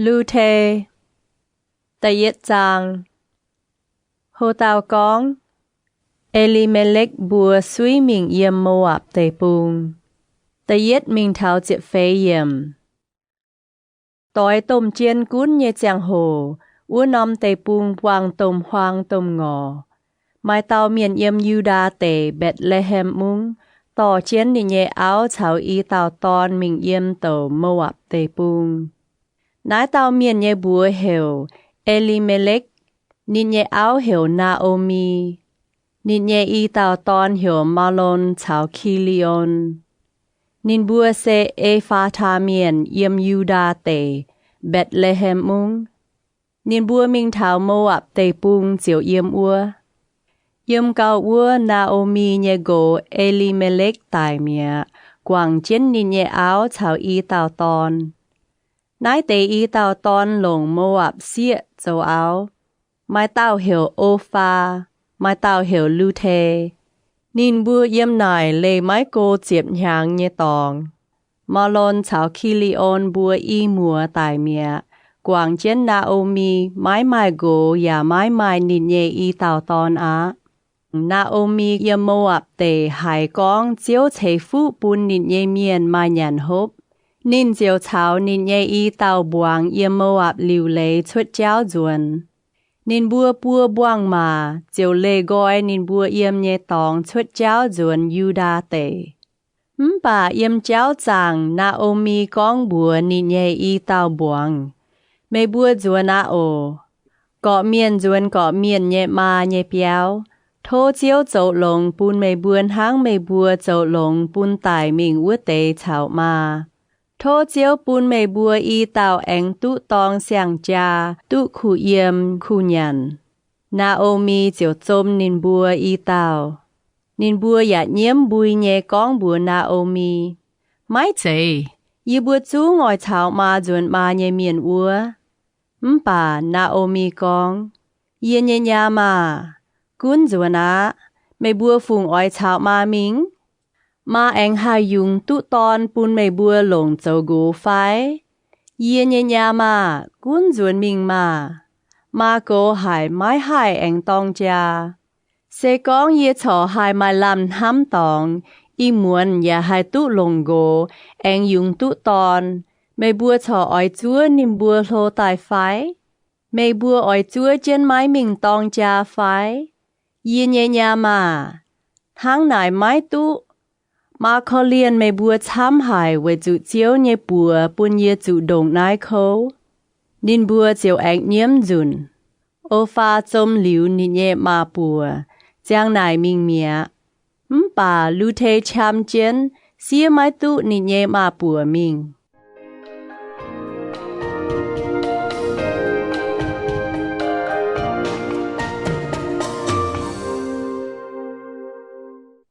Lu^te. Da'yietv zaang. Ho dauh gorngv, E^li^me^lekv mbuo suiv mingh yiem Mo^apc Deic-Bung. Da'yietv mingh taux ziepc feix yiemc. Doix domh jien gunv nyei ziangh hoc, wuov norm deic-bung buangh domh huaang domh ngorc. Maaih dauh mienh yiem Yu^ndaa Deic, Mbetc^le^hem Mungv, dorh jienv ninh nyei auv caux i dauh dorn mingh yiem douc Mo^apc Deic-Bung. Naaiv dauh mienh nyei mbuox heuc E^li^me^lekv. Ninh nyei auv heuc Naa^o^mi. Ninh nyei i dauh dorn heuc Maalon caux Ki^li^on. Ninh mbuo se E^faa^taa Mienh, yiem Yu^ndaa Deic, Mbetc^le^hem Mungv. Ninh mbuo mingh taux Mo^apc Deic-Bung ziouc yiem wuov. Yiem gau wuov, Naa^o^mi nyei nqox E^li^me^lekv daic mi'aqv, guangc jienv ninh nyei auv caux i dauh dorn. Naaiv deix i dauh dorn longc Mo^apc Sieqv zoux auv. Maaih dauh heuc O^faa, maaih dauh heuc Lu^te. Ninh mbuo yiem naaic leih maiv go ziepc hnyangx nyei dorngx. Maalon caux Ki^li^on mbuo i muoz daic mi'aqv, guangc jienv Naa^o^mi maiv maaih nqox yaac maiv maaih ninh nyei i dauh dorn aqv. Naa^o^mi yiem Mo^apc Deic haiz gorngv Ziouv ceix fuqv bun ninh nyei mienh maaih nyanc hopv, ninh ziouc caux ninh nyei i dauh mbuangz yiem Mo^apc liuc leiz cuotv jauv nzuonx. Ninh mbuo buo mbuangz-maac ziouc leih nqoi ninh mbuo yiem nyei dorngx cuotv jauv nzuonx Yu^ndaa Deic. Mv baac yiem jauv zaangc Naa^o^mi gorngv mbuox ninh nyei i dauh mbuangz, Meih mbuo nzuonx aqv oc. Gorqv-mienh nzuonx gorqv-mienh nyei maa nyei biauv. Tov Ziouv zoux longx bun meih mbuo hnangv meih mbuo zoux longx bun daic mingh wuov deix caux maa. Tov Ziouv bun meih mbuo i dauh aengx duqv dorng siang-jaa, duqv kuh yiem kuh nyanc. Naa^o^mi ziouc zom ninh mbuo i dauh. Ninh mbuo yaac nyiemv mbui nyei gorngv mbuox Naa^o^mi, Maiv zeiz. Yie mbuo zungv oix caux maa nzuonx maa nyei mienh wuov. Mv baac Naa^o^mi gorngv, Yie nyei nyaam aah! Gunv nzuonx aqv. Meih mbuo fungc oix caux maa mingh? Maa aengx haih yungz duqv dorn bun meih mbuo longc zoux nqox fai? Yie nyei nyaam aah! Gunv nzuonx mingh maah! Maa gox haic, maiv haih aengx dorng jaa. Se gorngv yie corc haih maaih lamh hnamv dorngx, ih muonz yaac haih duqv longc nqox, aengx yungz duqv dorn, meih mbuo corc oix zuov ninh mbuo hlo daaih fai? Meih mbuo oix zuov jienv maiv mingh dorng jaa fai? Yie nyei nyaam aah! Hnangv naaic maiv duqv. Maa korv-lienh meih mbuo camv haic weic zuqc Ziouv nyei buoz bun yie zuqc ndongc naaiv kouv. Ninh mbuo ziouc aengx nyiemv nzunc. O^faa zom liuz ninh nyei maa-buoc, ziang naaic mingh mi'aqv. Mv baac Lu^te qam jienv, siev maiv duqv ninh nyei maa-buoc mingh.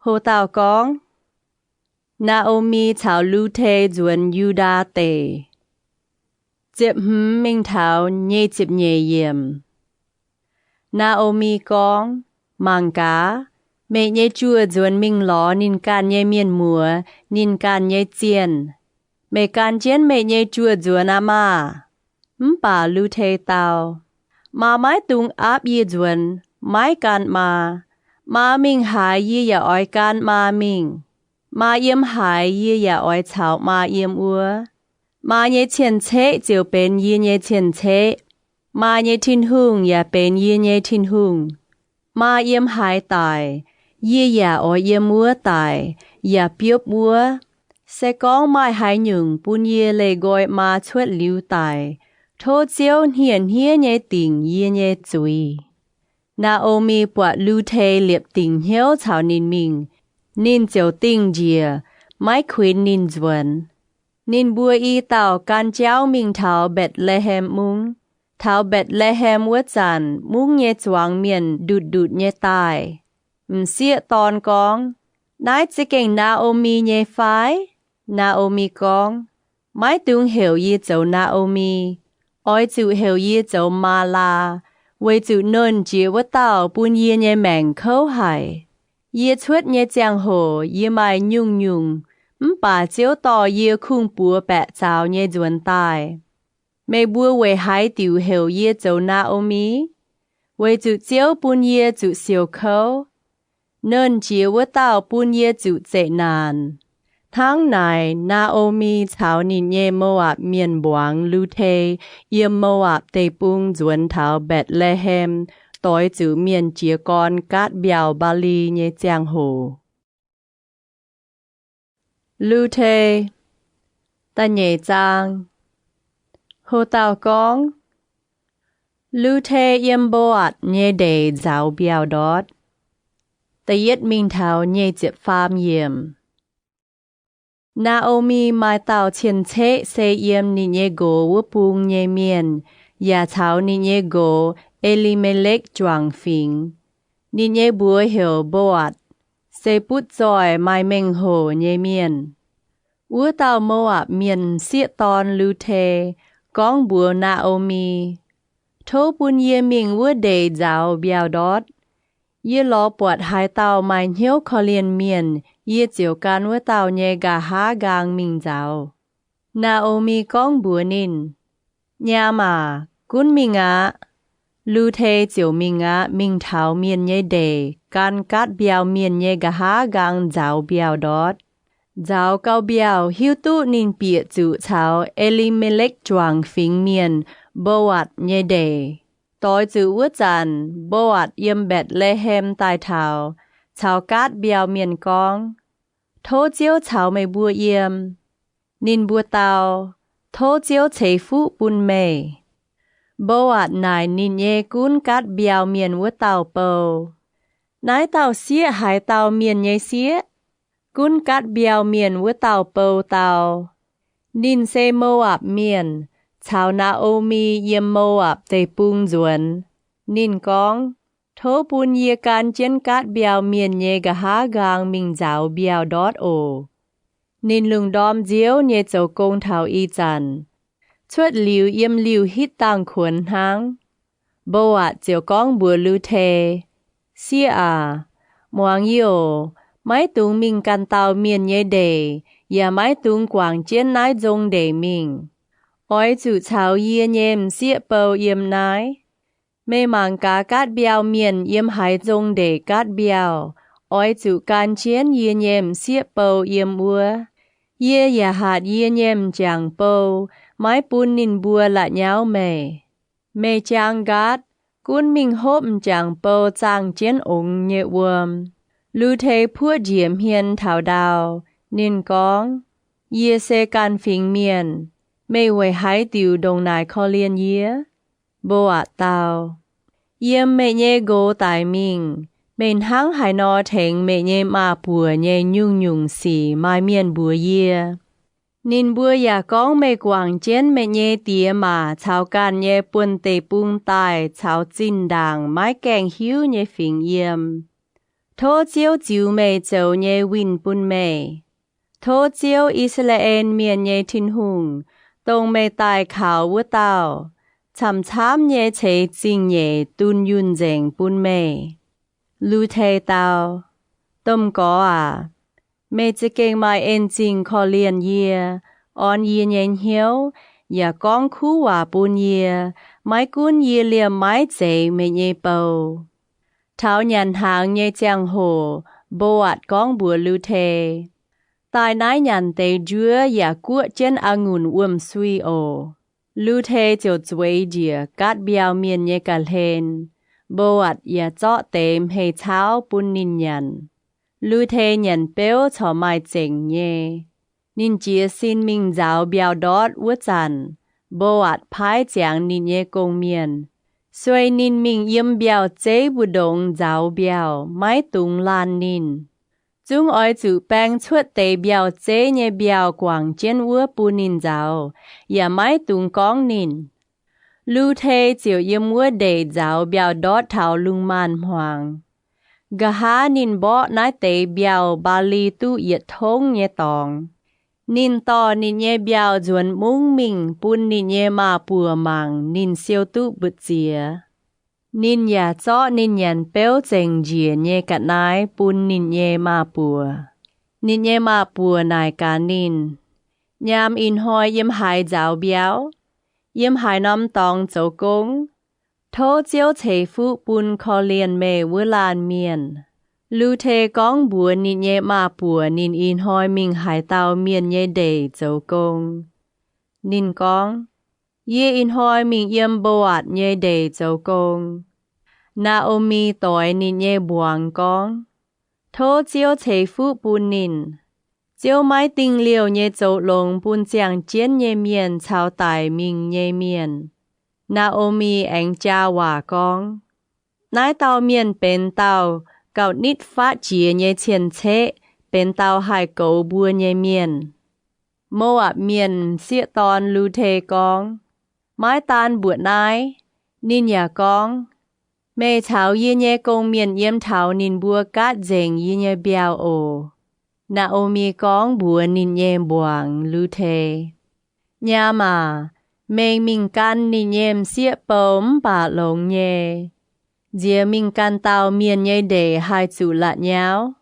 Ho dauh gorngv, Naa^o^mi caux Lu^te nzuonx Yu^ndaa Deic. Ziepc hmz mingh taux nyic ziepc nyeic yiemc. Naa^o^mi gorngv, Mangc gaax, meih nyei juoh nzuonx mingh lorz ninh ganh nyei mienh muoz, ninh ganh nyei zienh. Meih gan jienv meih nyei juoh nzuonx aqv maah! Mv baac Lu^te dau, Maa maiv dungx aapv yie nzuonx, maiv gan maa. Maa mingh haaix, yie yaac oix gan maa mingh. Maa yiem haaix, yie yaac oix caux maa yiem wuov. Maa nyei cien-ceqv ziouc benx yie nyei cien-ceqv. Maa nyei Tin-Hungh yaac benx yie nyei Tin-Hungh. Maa yiem haaix daic, yie yaac oix yiem wuov daic, yaac biopv wuov. Se gorngv maaih haaix nyungc bun yie leih nqoi maa cuotv liuz daic, tov Ziouv hniev-hniev nyei dingc yie nyei zuiz. Naa^o^mi buatc Lu^te liepc dingc hnyouv caux ninh mingh, ninh ziouc dingh njiec, maiv kuinx ninh nzuonx. Ninh mbuo i dauh gan jauv mingh taux Mbetc^le^hem Mungv. Taux Mbetc^le^hem wuov zanc, mungv nyei zuangx mienh ndutc-ndutc nyei daaih. M'sieqv dorn gorngv, Naaiv za'gengh Naa^o^mi nyei fai? Naa^o^mi gorngv, Maiv dungx heuc yie zoux Naa^o^mi. Oix zuqc heuc yie zoux Maalaa, weic zuqc Nernh Jiex wuov dauh bun yie nyei maengc kouv haic. Yie cuotv nyei ziangh hoc yie maaih nyungc-nyungc, mv baac Ziouv dorh yie kungx-buoz baeqc zaux nyei nzuonx daaih. Meih mbuo weic haaix diuc heuc yie zoux Naa^o^mi? Weic zuqc Ziouv bun yie zuqc siouc kouv. Nernh Jiex wuov dauh bun yie zuqc zeqc naanc. Hnangv naaic, Naa^o^mi caux ninh nyei Mo^apc Mienh mbuangz Lu^te yiem Mo^apc Deic-Bung nzuonx taux Mbetc^le^hem, doix zuqc mienh jiez gorn gaatv mbiauh mbaali nyei ziangh hoc. Lu^te, da'nyeic zaang. Ho dauh gorngv, Lu^te yiem Mbo^atc nyei ndeic nzaaux mbiauh ndortv. Da'yietv mingh taux nyei ziepc faam yiemc. Naa^o^mi maaih dauh cien-ceqv se yiem ninh nyei nqox wuov bung nyei mienh, yaac caux ninh nyei nqox, E^li^me^lekv, juangc fingx. Ninh nyei mbuox heuc Mbo^atc, se butv zoih maaih mengh hoc nyei mienh. Wuov dauh Mo^apc Mienh m'sieqv dorn Lu^te gorngv mbuox Naa^o^mi, Tov bun yie mingh wuov ndeic nzaaux mbiauh ndortv. Yie lorz buatc haaix dauh maaih hnyouv korv-lienh mienh, yie ziouc gan wuov dauh nyei nqa'haav nqaang mingh nzaaux. Naa^o^mi gorngv mbuox ninh, Nyaam aac, gunv mingh aqv. Lu^te ziouc mingh aqv. Mingh taux mienh nyei ndeic, gan gaatv mbiauh mienh nyei nqa'haav nqaang nzaaux mbiauh ndortv. Nzaaux gau mbiauh, hiuv duqv ninh bieqc zuqc caux E^li^me^lekv juangc fingx mienh, Mbo^atc nyei ndeic. Doix zuqc wuov zanc Mbo^atc yiem Mbetc^le^hem daaih taux, caux gaatv mbiauh mienh gorngv, Tov Ziouv caux meih mbuo yiem. Ninh mbuo dau, Tov Ziouv ceix fuqv bun meih. Mbo^atc naaic ninh nyei gunv gaatv mbiauh mienh wuov dauh bou, Naaiv dauh sieqv haaix dauh mienh nyei sieqv? Gunv gaatv mbiauh mienh wuov dauh bou dau, Ninh se Mo^apc Mienh, caux Naa^o^mi yiem Mo^apc Deic-Bung nzuonx. Ninh gorngv, Tov bun yie gan jienv gaatv mbiauh mienh nyei nqa'haav nqaang mingh nzaaux mbiauh ndortv oc. Ninh lungh ndorm nziouv nyei zoux gong taux ih zanc, cuotv liuz yiem liuh hitv dangh kuonx hnangv. Mbo^atc ziouc gorngv mbuox Lu^te, Sieqv aac, muangx yie oc. Maiv dungx mingh ganh dauh mienh nyei ndeic, yaac maiv dungx guangc jienv naaiv nzong ndeic mingh. Oix zuqc caux yie nyei m'sieqv bou yiem naaiv. Meih mangc gaax gaatv mbiauh mienh yiem haaix nzong ndeic gaatv mbiauh, oix zuqc gan jienv yie nyei m'sieqv bou yiem wuov. Yie yaac hatc yie nyei m'jangc bou maiv bun ninh mbuo la'nyauv meih. Meih jaang nqaatv, gunv mingh hopv m'jangc bou zaangh jienv ongx nyei wuom. Lu^te puoqv njiec hmien taux ndau. Ninh gorngv, Yie se ganh fingx mienh. Meih weic haaix diuc ndongc naaic korv-lienh yie? Mbo^atc dau, Yiem meih nyei nqox daic mingh, meih hnangv haaix nor tengx meih nyei maa-buoc nyei nyungc-nyungc sic maaih mienh mbuox yie. Ninh mbuo yaac gorngv meih guangc jienv meih nyei diex maac caux ganh nyei buonv-deic-bung daaih caux zinh ndaangc maiv gaengh hiuv nyei fingx yiem. Tov Ziouv ziux meih zoux nyei winh bun meih. Tov Ziouv, I^saa^laa^en Mienh nyei Tin-Hungh, dongh meih daaih kaux wuov dauh, camv-camv nyei ceix zingh nyeic dunh yunh nzengc bun meih. Lu^te dau, Domh Gorx aac, meih za'gengh maaih en-zingh korv-lienh yie, orn yie nyei hnyouv, yaac gorngv kuv waac bun yie, maiv gunv yie liemh maiv zeiz meih nyei bou. Taux nyanc hnaangx nyei ziangh hoc Mbo^atc gorngv mbuox Lu^te, Daaih naaiv nyanc deix njuov yaac guoqv jienv a'ngunc wuom-sui oc. Lu^te ziouc zueiz njiec gaatv mbiauh mienh nyei ga'hlen. Mbo^atc yaac zorqv deix hmei caauv bun ninh nyanc. Lu^te nyanc beuv corc maaih zengc nyei. Ninh jiez sin mingh nzaaux mbiauh ndortv wuov zanc, Mbo^atc paaiv ziangx ninh nyei gong-mienh, sueih ninh mingh yiem mbiauh zeiv mbu'ndongx nzaaux mbiauh, maiv dungx laanh ninh. Zungv oix zuqc baeng cuotv deix mbiauh zeiv nyei mbiauh guangc jienv wuov bun ninh nzaaux, yaac maiv dungx gorngv ninh. Lu^te ziouc yiem wuov ndeic nzaaux mbiauh ndortv taux lungh maanz-hmuangx. Nqa'haav ninh mborqv naaiv deix mbiauh mbaali duqv yietc tongv nyei dorngx. Ninh dorh ninh nyei mbiauh nzuonx mungv mingh bun ninh nyei maa-buoc mangc, ninh siou duqv mbu'ziex. Ninh yaac zorqv ninh nyanc beuv zengc njiec nyei ga'naaiv bun ninh nyei maa-buoc. Ninh nyei maa-buoc naaic gaax ninh, Nyaam ih hnoi yiem haaix nzaaux mbiauh? yiem haaix norm dorngx zoux gong, tov Ziouv ceix fuqv bun korv-lienh meih wuov laanh mienh. Lu^te gorngv mbuox ninh nyei maa-buoc ninh ih hnoi mingh haaix dauh mienh nyei ndeic zoux gong. Ninh gorngv, Yie ih hnoi mingh yiem Mbo^aatc nyei ndeic zoux gong. Naa^o^mi doix ninh nyei mbuangz gorngv, Tov Ziouv ceix fuqv bun ninh. Ziouv maiv dingh liouh nyei zoux longx bun ziangh jienv nyei mienh caux daic mingh nyei mienh. Naa^o^mi aengx jaa waac gorngv, Naaiv dauh mienh benx dauh gauh nitv fatv jiex nyei cien-ceqv, benx dauh haih goux mbuo nyei mienh. Mo^apc Mienh m'sieqv dorn, Lu^te, gorngv, Maiv daan mbuoqc naaiv. Ninh yaac gorngv, Meih caux yie nyei gong-mienh yiem taux ninh mbuo gaatv nzengc yie nyei mbiauh oc. Naa^o^mi gorngv mbuox ninh nyei mbuangz, Lu^te, Nyaam aac, meih mingh gan ninh nyei m'sieqv bou mv baac longx nyei. Nziex mingh ganh dauh mienh nyei ndeic haih zuqc la'nyauv.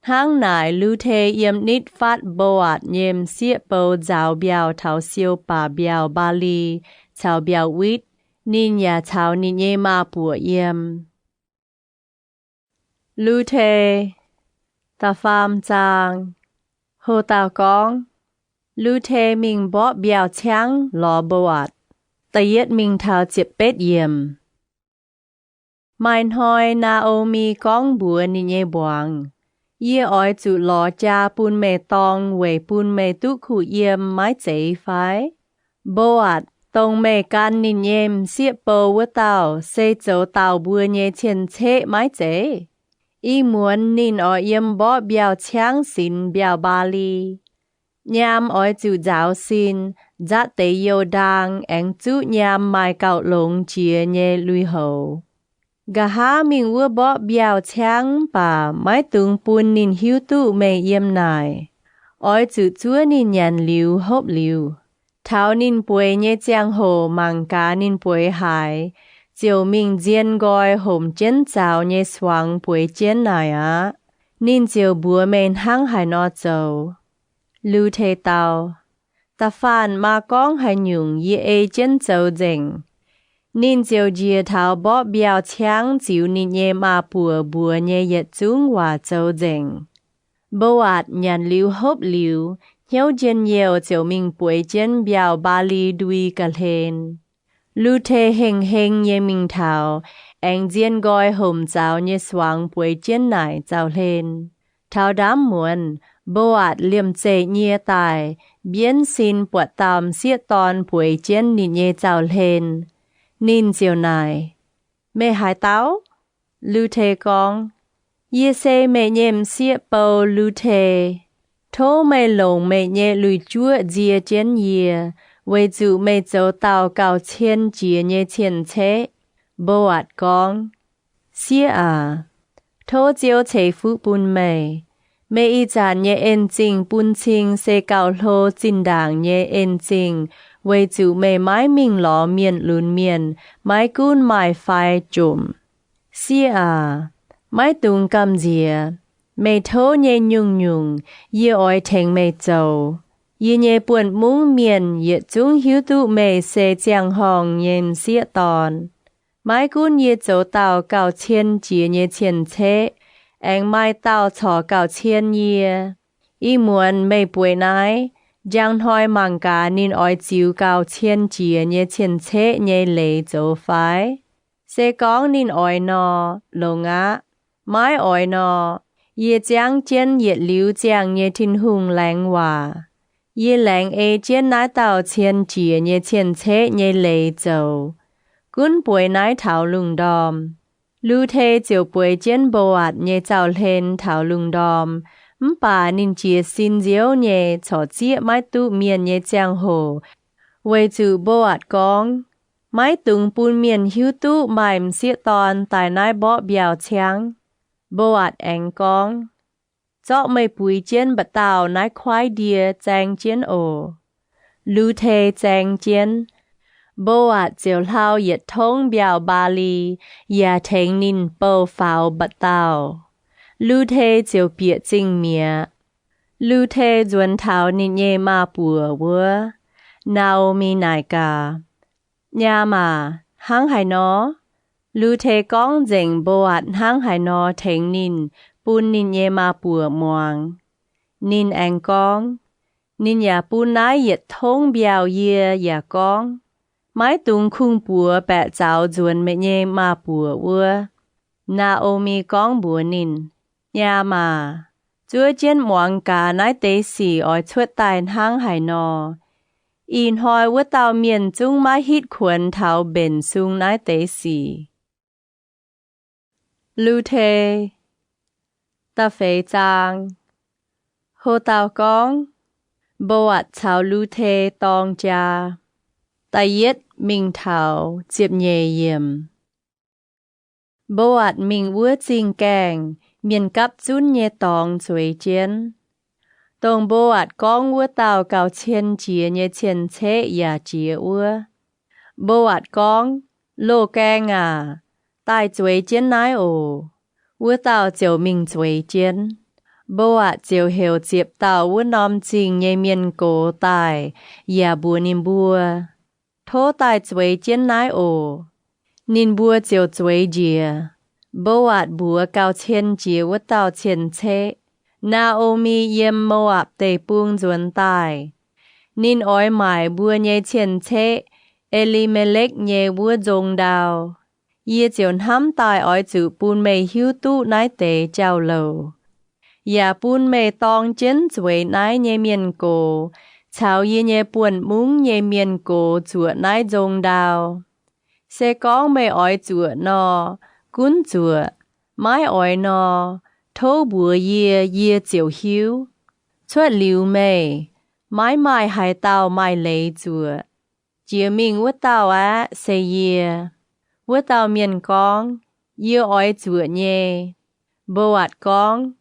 Hnangv naaic, Lu^te yiem nitv fatv Mbo^aatc nyei m'sieqv bou nzaaux mbiauh taux siou baac mbiauh mbaali caux mbiauh witv. Ninh yaac caux ninh nyei maa-buoc yiem. Lu^te. Da'faam zaang. Ho dauh gorngv, Lu^te mingh mborqv mbiauh ciangv lorz Mbo^aatc. Da'yietv mingh taux ziepc betv yiemc. Maaih hnoi Naa^o^mi gorngv mbuox ninh nyei mbuangz, Yie oix zuqc lorz jaa bun meih dorng weic bun meih duqv kuh yiem maiv zeiz fai? Mbo^aatc, dongh meih gan ninh nyei m'sieqv bou wuov dauh, se zoux dauh mbuo nyei cien-ceqv maiv zeiz? Ih muonz ninh oix yiem mborqv mbiauh ciangv sinx mbiauh mbaali. Nyaam oix zuqc nzaaux sin, nzatv deix youh ndaang, aengx zuqv nyaam maaih gauh longx jiex nyei lui-houx. Nqa'haav mingh wuov mborqv mbiauh ciangv mv baac maiv dungx bun ninh hiuv duqv meih yiem naaic. Oix zuqc zuov ninh nyanc liuz hopv liuz. Taux ninh bueix nyei ziangh hoc mangc gaax ninh bueix haaix, ziouc mingh nzien nqoi homc jienv zaux nyei suangx bueix jienv naaic aqv. Ninh ziouc mbuox meih hnangv haaix nor zoux. Lu^te dau, Da'faanh maa gorngv haaix nyungc yie ei jienv zoux nzengc. Ninh ziouc njiec taux mborqv mbiauh ciangv ziux ninh nyei maa-buoc mbuox nyei yietc zungv waac zoux nzengc. Mbo^aatc nyanc liuz hopv liuz, hnyouv njien-youh ziouc mingh bueix jienv mbiauh mbaali ndui ga'hlen. Lu^te heng-heng nyei mingh taux, aengx nzien nqoi homc zaux nyei suangx bueix jienv naaic zaux hlen. Taux ndaamv muonz, Mbo^aatc liemh zeih nyie daaih, mbienv sin buatc dauh m'sieqv dorn bueix jienv ninh nyei zaux hlen. Ninh ziouc naaic, Meih haaix dauh? Lu^te gorngv, Yie se meih nyei m'sieqv bou, Lu^te. Tov meih longc meih nyei lui-juoqv nzie jienv yie, weic zuqc meih zoux dauh gauh cien jiex nyei cien-ceqv. Mbo^aatc gorngv, Sieqv aac, tov Ziouv ceix fuqv bun meih. Meih ih zanc nyei en-zingh bun cing se gauh hlo zinh ndaangc nyei en-zingh, weic zuqc meih maiv mingh lorz mienh lunx mienh, maiv gunv maaih fai jomc. Sieqv aac, maiv dungx gamh nziex. Meih tov nyei nyungc-nyungc, yie oix tengx meih zoux. Yie nyei buonv-mungv mienh yietc zungv hiuv duqv meih se ziangh horngh nyei m'sieqv dorn. Maiv gunv yie zoux dauh gauh cien jiex nyei cien-ceqv, aengx maaih dauh corc gauh cien yie. Ih muonz meih bueix naaiv, njang hnoi mangc gaax ninh oix ziux gauh cien jiex nyei cien-ceqv nyei leiz zoux fai? Se gorngv ninh oix nor, longx aqv. Maiv oix nor, yie ziangv jienv yietc liuz ziangh nyei Tin-Hungh laengz waac. Yie laengz ei jienv naaiv dauh cien jiex nyei cien-ceqv nyei leiz zoux. Gunv bueix naaiv taux lungh ndorm. Lu^te ziouc bueix jienv Mbo^aatc nyei zaux hlen taux lungh ndorm, mv baac ninh jiez sin nziouv nyei corc zieqv maiv duqv mienh nyei ziangh hoc, weic zuqc Mbo^aatc gorngv, Maiv dungx bun mienh hiuv duqv maaih m'sieqv dorn daaih naaiv mborqv mbiauh ciangv. Mbo^aatc aengx gorngv, Zorqv meih buix jienv mba'dauh naaiv kuaaiv ndie zaeng jienv oc. Lu^te zaeng jienv. Mbo^aatc ziouc hlau yietc tongv mbiauh mbaali, yaac tengx ninh bouh faaux mba'dauh. Lu^te ziouc bieqc zingh mi'aqv. Lu^te nzuonx taux ninh nyei maa-buoc wuov, Naa^o^mi naaic gaax, Nyaam aac, hnangv haaix nor? Lu^te gorngv nzengc Mbo^aatc hnangv haaix nor tengx ninh bun ninh nyei maa-buoc muangx. Ninh aengx gorngv, Ninh yaac bun naaiv yietc tongv mbiauh yie yaac gorngv, Maiv dungx kungx-buoz baeqc zaux nzuonx meih nyei maa-buoc wuov. Naa^o^mi gorngv mbuox ninh, Nyaam aac, zuov jienv muangx gaax naaiv deix sic oix cuotv daaih hnangv haaix nor. Ih hnoi wuov dauh mienh zungv maiv hitv kuonx taux mbenc sung naaiv deix sic. Lu^te. Da'feix zaang. Ho dauh gorngv, Mbo^aatc caux Lu^te dorng jaa. Da'yietv mingh taux ziepc nyeic yiemc. Mbo^aatc mingh wuov zingh gaengh, mienh gapv zunv nyei dorngx zueiz jienv. Dongh Mbo^aatc gorngv wuov dauh gauh cien jiex nyei cien-ceqv yaac jiex wuov. Mbo^aatc gorngv, Loz-gaeng aac, daaih zueiz jienv naaiv oc. Wuov dauh ziouc mingh zueiz jienv. Mbo^aatc ziouc heuc ziepc dauh wuov norm zingh nyei mienh gox daaih yaac mbuox ninh mbuo, Tov daaih zueiz jienv naaiv oc. Ninh mbuo ziouc zueiz njiec. Mbo^aatc mbuox gauh cien jiex wuov dauh cien-ceqv, Naa^o^mi yiem Mo^apc Deic-Bung nzuonx daaih. Ninh oix maaic mbuo nyei cien-ceqv, E^li^me^lekv, nyei wuov nzong ndau. Yie ziouc hnamv daaih oix zuqc bun meih hiuv duqv naaiv deix jauv-louc, yaac bun meih dorng jienv zueiz naaiv nyei mienh gox caux yie nyei buonv-mungv nyei mienh gox zuoqc naaiv nzong ndau. Se gorngv meih oix zuoqc nor, gunv zuoqc. Maiv oix nor, tov mbuox yie, yie ziouc hiuv. Cuotv liuz meih, maiv maaih haaix dauh maaih leiz zuoqc. Jiex mingh wuov dauh aeqv, se yie. Wuov dauh mienh gorngv, Yie oix zuoqc nyei. Mbo^aatc gorngv,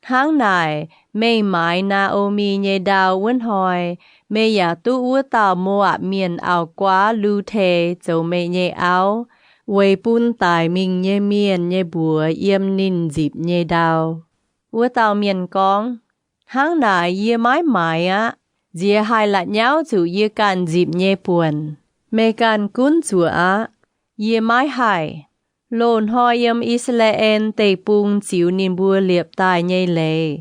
Hnangv naaic, meih maaiz Naa^o^mi nyei ndau wuov hnoi, meih yaac duqv wuov dauh Mo^apc mienh auv-guaav Lu^te zoux meih nyei auv, weic bun daic mingh nyei mienh nyei mbuox yiem ninh nzipc nyei ndau. Wuov dauh mienh gorngv, Hnangv naaic yie maiv maaiz aqv. Nziex haih la'nyauv zuqc yie ganh nzipc nyei buonc. Meih ganh gunv zuoqc aqv. Yie maiv haih. Loz-hnoi yiem I^saa^laa^en Deic-Bung ziux ninh mbuo liepc daaih nyei leiz,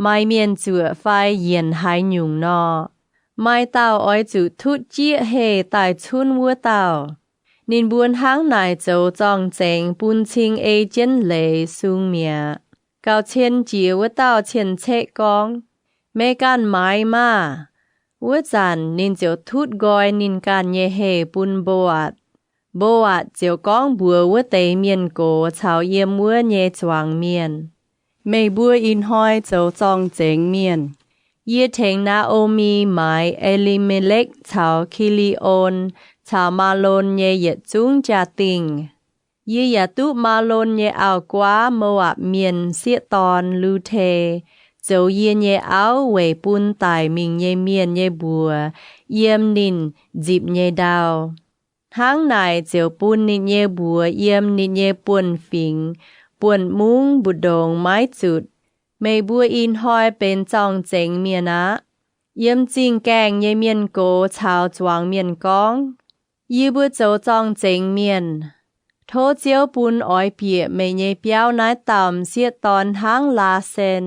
maaih mienh zuoqc fai yienc haaix nyungc nor, maaih dauh oix zuqc tutv jieqv heh daaih cunv wuov dauh. Ninh mbuo hnangv naaic zoux zorng-zengx bun cing ei jienv leiz sung mi'aqv. Gauh cien jiex wuov dauh cien-ceqv gorngv, Meih ganh maaiz maah! Wuov zanc ninh ziouc tutv nqoi ninh ganh nyei heh bun Mbo^aatc. Mbo^aatc ziouc gorngv mbuox wuov deix mienh gox caux yiem wuov nyei zuangx mienh, Meih mbuo ih hnoi zoux zorng-zengx mienh. Yie tengx Naa^o^mi maaiz E^li^me^lekv caux Ki^li^on caux Maalon nyei yietc zungv jaa-dingh. Yie yaac duqv Maalon nyei auv-guaav Mo^apc Mienh m'sieqv dorn, Lu^te, zoux yie nyei auv weic bun daic mingh nyei mienh nyei mbuox yiem ninh nzipc nyei ndau. Hnangv naaic ziouc bun ninh nyei mbuox yiem ninh nyei buonv-fingx, buonv-mungv, mbu'ndongx maiv zutc. Meih mbuo ih hnoi benx zorng-zengx mienh aqv. Yiem zingh gaengh nyei mienh gox caux zuangx mienh gorngv, Yie mbuo zoux zorng-zengx mienh. Tov Ziouv bun oix bieqc meih nyei biauv naaiv dauh m'sieqv dorn hnangv Laasen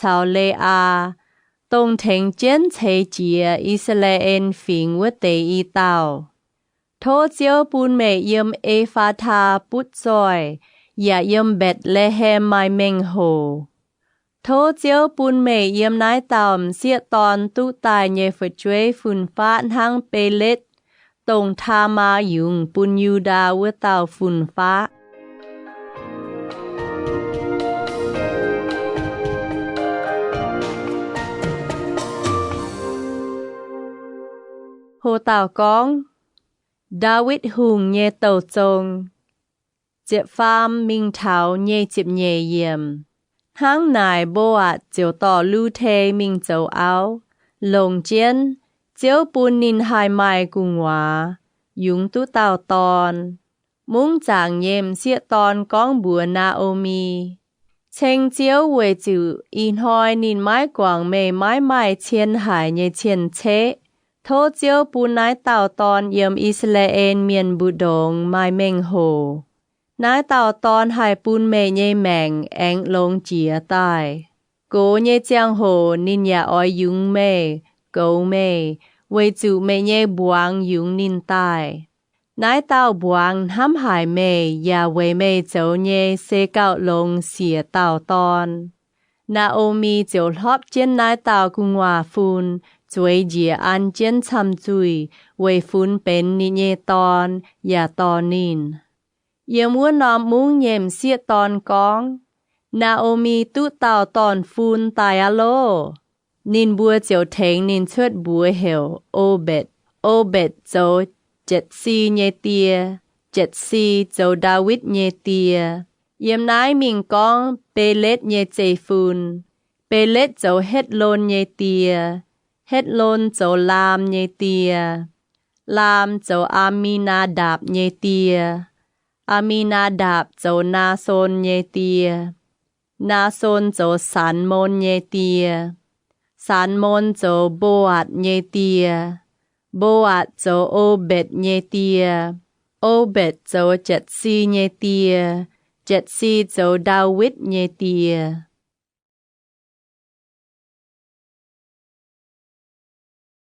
caux Le^aa, dongh tengx jienv ceix jiez I^saa^laa^en Fingx wuov deix i dauh. Tov Ziouv bun meih yiem E^faa^taa butv zoih, yaac yiem Mbetc^le^hem maaih mengh hoc. Tov Ziouv bun meih yiem naaiv dauh m'sieqv dorn duqv daaih nyei fu'jueiv fun-faqv hnangv Beletv, dongh Taamaa yungz bun Yu^ndaa wuov dauh fun-faqv. Ho dauh gorngv, Ndaawitv Hungh nyei douh zong. Ziepc faam mingh taux nyei ziepc nyeic yiemc. Hnangv naaic, Mbo^aatc ziouc dorh Lu^te mingh zoux auv, longc jienv, Ziouv bun ninh haih maaih gu'nguaaz, yungz duqv dauh dorn. Mungv zaangc nyei m'sieqv dorn gorngv mbuox Naa^o^mi, Ceng Ziouv weic zuqc ih hnoi ninh maiv guangc meih maiv maaih cien haic nyei cien-ceqv. Tov Ziouv bun naaiv dauh dorn yiem I^saa^laa^en Mienh mbu'ndongx maaih mengh hoc. Naaiv dauh dorn haih bun meih nyei maengc aengx longx jiex daaih. Gox nyei ziangh hoc ninh yaac oix yungz meih, goux meih, weic zuqc meih nyei mbuangz yungz ninh daaih. Naaiv dauh mbuangz hnamv haic meih yaac weic meih zoux nyei se gauh longx siec dauh dorn. Naa^o^mi ziouc hlorpv jienv naaiv dauh gu'nguaaz-fun, zueiz njiec an jienv camh zuih weic funx benx ninh nyei dorn yaac dorh ninh. Yiem wuov norm mungv nyei m'sieqv dorn gorngv, Naa^o^mi duqv dauh dorn-fun daaih aqv loh! Ninh mbuo ziouc tengx ninh cuotv mbuox heuc O^mbetc. O^mbetc zoux Jetc^si nyei die. Jetc^si zoux Ndaawitv nyei die. Yiem naaiv mingh gorngv Beletv nyei zeiv-fun. Beletv zoux Hetv^lon nyei die. Hetv^lon zoux Laam nyei die. Laam zoux Aa^mi^naa^ndapc nyei die. Aa^mi^naa^ndapc zoux Naason nyei die. Naason zoux Saanmon nyei die. Saanmon zoux Mbo^aatc nyei die. Mbo^aatc zoux O^mbetc nyei die. O^mbetc zoux Jetc^si nyei die. Jetc^si zoux Ndaawitv nyei die.